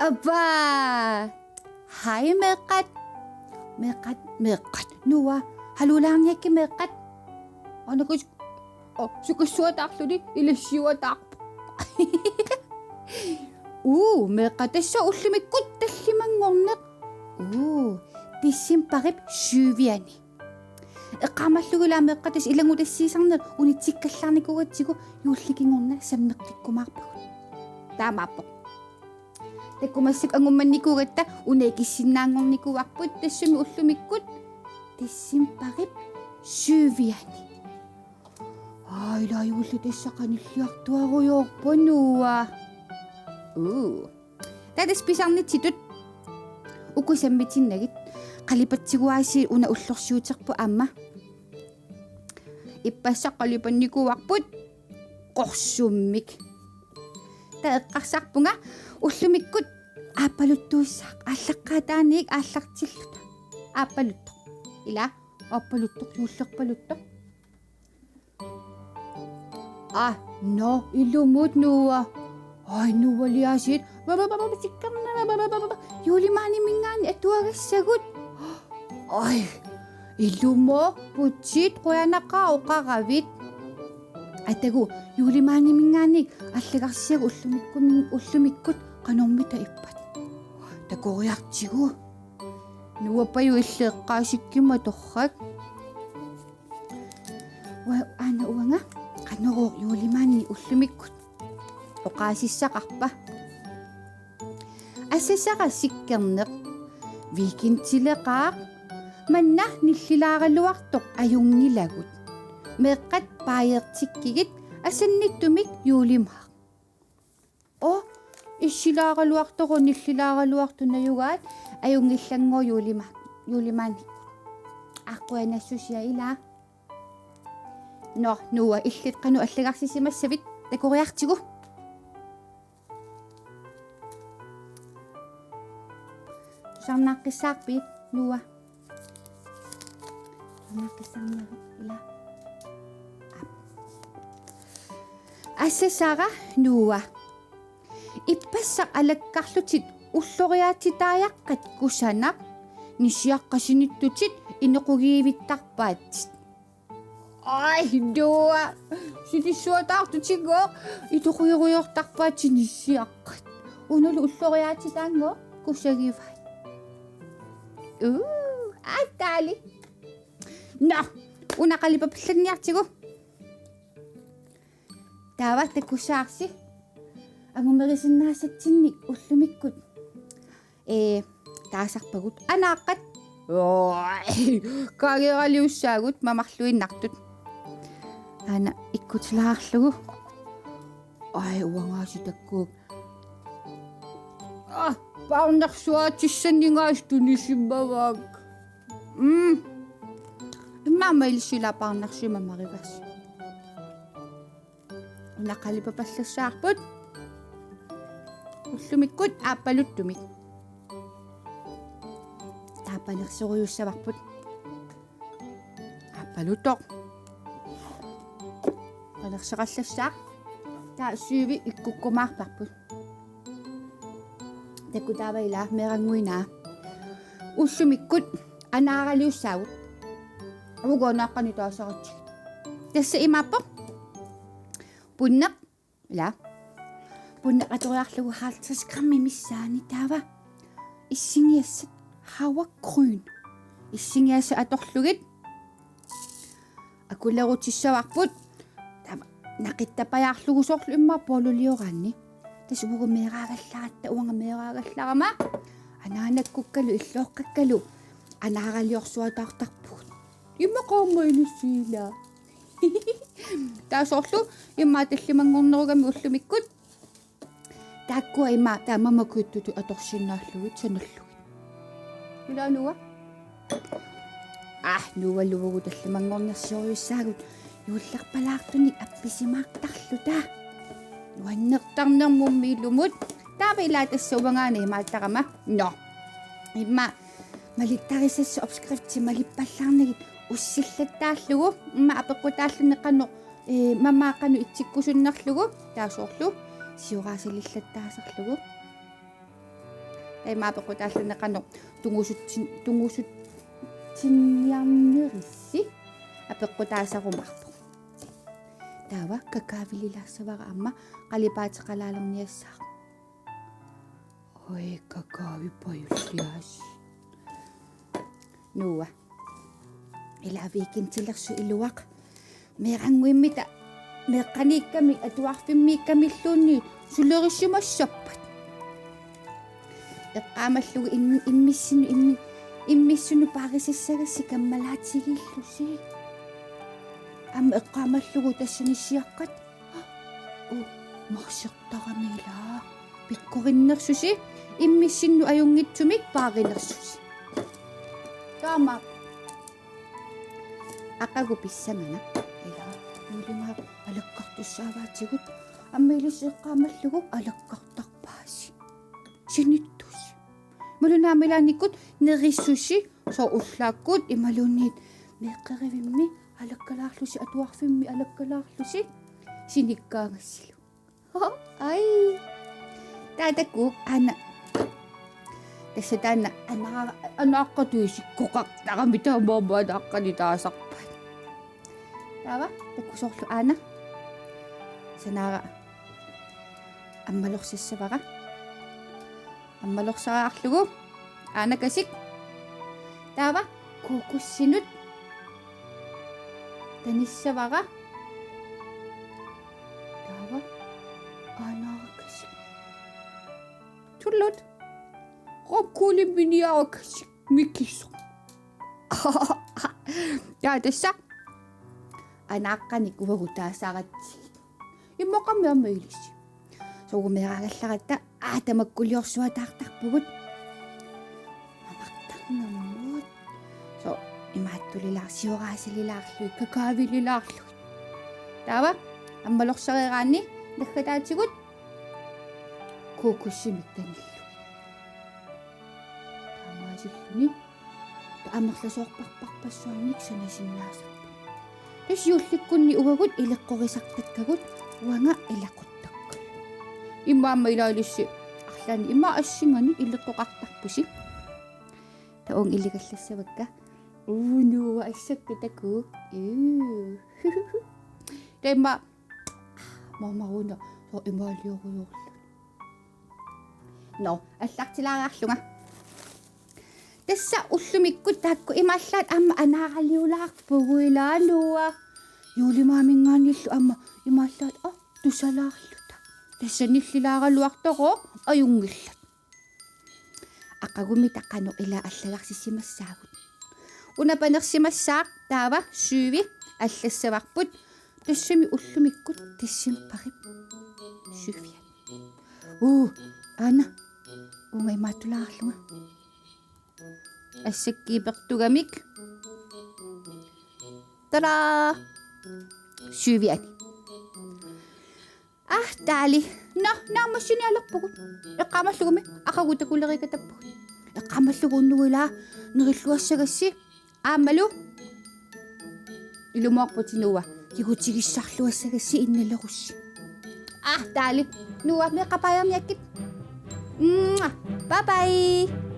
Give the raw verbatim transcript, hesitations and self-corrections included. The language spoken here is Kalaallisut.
Avva! Hej, meeqqat. Meeqqat, meeqqat. Noah, haluulaarniakkit meeqqat. Anakus, oh, sukussuataarluni, ilassiuataarpoq. Uu, meeqqat, tassa ullumikkut tallimanngorneq. Uu, decembarip syviani. Eqqaamallugu ilaa meeqqat, tassa ilanngutassiisarneq unitsikkallarnikuugatsigu juulli kingorna sammeqqikkumaarpagut. Taamaappoq. Takuuk massakkut angummannikuugatta una ikissinnaanngornikuuarput, tassami ullumikkut decembarip syviani. Aa, ilaa juulli tassa qanilliartuarujoorpoq, Noah. Uu. Taava tassa pisarnitsitut uku sammitinnagit. Qalipatsigit aasiit una ullorsiuterput aamma. Ippassaq qalipannikuuarput qorsummik. Taava eqqarsarpunga ullumikkut aappaluttuussaaq, aallaqqaataaniit aallartilluta. Aappaluttoq. Ilaa, aappaluttoq, juullerpaluttoq. Aa, nå, ilumut, Noah. Ai, Noah, ilaa aasiit. Ba, ba, ba, ba, sikkerna, ba, ba, ba, ba, ba. Juulimaanimingaanniit atuagassagut. Ai, ilumut, putit, qujanaqaaq oqaravit. Atagu, juulimaanimingaanniit allagarsiagut ullumikkut, ullumikkut qanormita ippat. Takoriartigu. Noah, pajuit illit eqqaasikkimmata torrak. Ua-, aana uanga, qanorooq juulimaani ullumikkut oqaasissaqarpa? Asasara sikkerneq, weekendileqaaq, manna nillilaaraluartoq ajunngilagut. Meeqqat baajertikkigit, asannittumik juulimaaq. Oo, issilaaraluartoq, nillilaaraluartoq najugaat, ajunngillanngooq juulima-, juulimaannikkut. Aa, qujanassusia ilaa. Nå, Noah, illit qanoq allagarsisimassavit, takoriartigu. Tusarnaaqqissaarpit, Noah? Tusarnaaqqissaarniarit, ilaa. Aap. Asasara, Noah. Ippassaq alakkarlutit ulloriaatitaajaqqat kusanaq, nissiaqqat sinittutit inoqugivittarpaatsit. Ai, Noah. Sinissuataartutigooq, inoqugirujoortarpaatsit nissiaqqat. Unalu ulloriaatitaanngooq kusagivaat. Uu, aataali. Nå, una qalipapallanniartigu. Taava takussavarsi. Angumerisinnaasatsinnik ullumikkut. Ee, taasarpagut. Anaaqqat. Oi, kaageraliussaagut mamarluinnartut. Aana ikkutilaarlugu. Ai, uangaasitakkuuk. Aa, paarnersuaatissanngaasiit tunisimmavaat. Mm. Immaqa ilissi ilaa paarnersiumaarivassi. Una qalipapallassavarput. Ullumikkut aappaluttumik. Taava panersorujussavarput. Aappaluttoq. Panerseqallassaaq. Taava syvi ikkukkumaarparput. Takuuk taava ilaa meerannguinaa. Ullumikkut anaaraliussaagut. Uagut anaaqqanik taasaratsigit. Tassa imaappoq. Punneq. Ilaa. Punneq atoriarlugu halvtreds grammi missaani taava. Issingiassat havregryn. Issingiassat atorlugit. Akulerutissavarput. Taava naqittapajaarlugu soorlu immaqa bollelioraanni. Tassa uagut meeraagallaratta, uanga meeraagallarama. Anaanakkukkalu illooqqakkalu anaaraliorsuataartarpugut. Immaqa aamma ilissi ilaa. Taava soorlu immaqa tallimanngornerugami ullumikkut. Taakkua immaqa taava mamakujuttutut atorsinnaallugit sanallugit. Ilaa Noah? Ah, Noahlu uagut tallimanngornersiorujussuugut juullerpalaartunik appisimaartarluta. Nuannertarnermummi ilumut. Taava ila tassa uangaana imaattarama. Nå. Immaqa malittarisassat opskriftit malippallaarnagit ussillattaallugu. Immaqa apeqqutaalluni qanoq, eh, mamaat qanoq itsikkusunnerlugu. Taava soorlu sioraasalillattaasarlugu. Taava immaqa apeqqutaalluni qanoq tungusutsin-, tungusutsinniarnerissi apeqqutaasarumaarpoq. Taava kakaavililaarsuara aamma qalipaateqalaalerniassaaq. Oj, kakaavik pajulliaasiit. Noah. Ila weekendilersut iluaq. Meerannguimmita, meeqqaniikkamik, atuarfimmiikkamilluunniit sulerisimassappat. Eqqaamallugu im-, immissinnu, immi-, immissinnu paarisassagassi kammalaatigiillusi. Aamma eqqaamallugu tassani siaqqat. Uu, marsertarami ila. Pikkorinnersusi, immissinnut ajunngitsumik paarinersusi. Taama. Aqagu pissanganaq ila. Juulimaap alakkartussaavaatigut. Aamma ilissi eqqaamallugu alakkartarpaasi. Sinittusi. Imaluunniit aamma ilaannikkut nerissusi, soorlu ullaakkut imaluunniit meeqqerivimmi alakkalaarlusi, atuarfimmi alakkalaarlusi, sinikkaagassillu. Aj. Taava takuuk aana. Tassa taanna anaa-, anaaqqatut isikkoqartarami, taamaammat anaaqqani taasarpaat. Taava takuuk soorlu aana. Sanaara ammalorsassavara. Ammalorsaraarlugu aanakasik. Taava kokossinut tanissavara. Taava aanaarakasik. Tullut. Rokkuulimminiarakasik mikisoq. Taava tassa anaaqqanik uagut taasaratsigit. Immaqami aamma ilissi. Soorlu meeraagallaratta, aa, tamakkuliorsuataartarpugut. Mamartarnermut. Soorlu imaattulilaar-, sioraasalilaarlugit, kakaavililaarlugit. Taava ammalorsareeraanni naggataatigut kokossimik tanillugit. Taamaasilluni. Taava amerlasoorparparpassuarnik sanasinnaasarput. Tassa juullikkunni uagut ileqqorisartakkagut uanga ileqquttakkalu. Immaqa aamma ilaa ilissi arlaanni immaqa assinganik ileqqoqartarpusi. Taava uunga iligallassavakka. Uu, Noah, assakkut takuuk. Uu. Taava immaqa mamaruna soorlu imaaliorujorluni. Nå, allartilaariarlunga. Tassa ullumikkut taakku imaallaat aamma anaaraliulaarpugut ilaa, Noah. Juulimaaminngaanniillu aamma imaallaat, aa, tusalaarluta. Tassa nillilaaraluartarooq, ajunngillat. Aqagumita qanoq ilaa allagarsisimassaagut. Una panersimassaaq taava syvi allassavarput. Tassami ullumikkut decembarip syviani. Uu, aana. Uunga imaattulaarlunga. Assakkiipertugamik. Tadaa! Syviani. Ah, taali. Nå, naammassinialerpugut. Eqqaamallugumi aqagu takulerikatappugut. Eqqaamallugu unnugu ilaa nerilluassagassi. Aammalu ilumoorputit, Noah. Kigutigissarluassagassi innalerussi. Ah, taali. Noah, meeqqat baajarniakkit. Mwah. Bye bye.